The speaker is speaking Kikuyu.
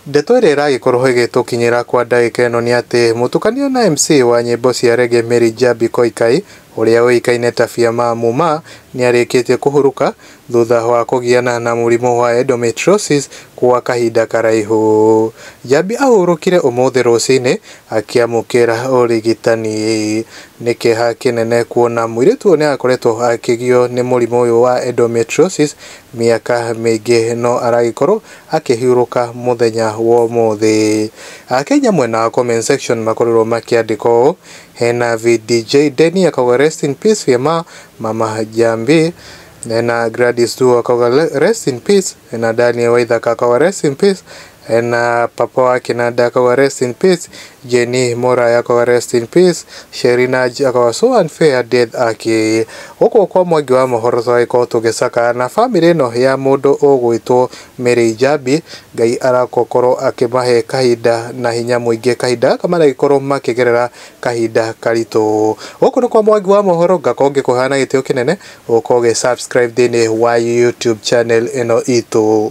Ndeto ĩrĩa ĩragĩkorwo ĩgĩtũkinyĩra kwa ndagĩka ĩno nĩ atĩ mũtukania na MC wa nyĩmbo cia reggae Mary Njambi Koikai ũrĩa ũĩkaine ta Fiama Muma nĩarĩkĩtie kũhurũka thutha wa kũgiana na mũrimũ wa endometriosis kwa kahinda karaihu. Njambi ahurũkire ũmũthĩ rũcinĩ akĩamũkĩra ũrigitani. Nĩ kĩeha kĩnene kuona mũirĩtu ũyũ nĩakoretwo akĩgio nĩ mũrimũ ũyũ wa endometriosis mĩaka mĩingĩ no aragĩkorwo akĩhurũka mũthenya wa ũmũthĩ. Akenya mwena wa comment section makorirwo makĩandĩka ũũ, hena VDJ Denny akauga rest in peace Fiema Mama Njambi, hena Gladys Duo akauga rest in peace, hena Daniel Waithaka akauga rest in peace, hena Papa wa Kinanda akauga rest in peace, Jenny Muraya akauga rest in peace, Sherina akauga so unfair death aki. Gũkũ kwa Mwangi wa mohoro tũgagĩkorwo tũgĩcakaya na bamĩrĩ ĩno ya mũndũ ũgwĩtwo Mary Njambi. Ngai arakorwo akĩmahe kahinda na hinya mũingĩ kahinda gaka maragĩkorwo makĩgerera kahinda karitũ. Gũkũ nĩ kwa Mwangi wa mohoro, ngakorwo ngĩkũhoya na gĩtĩo kĩnene ũkorwo ũgĩ subscribe thĩinĩ wa YouTube channel ĩno itũ.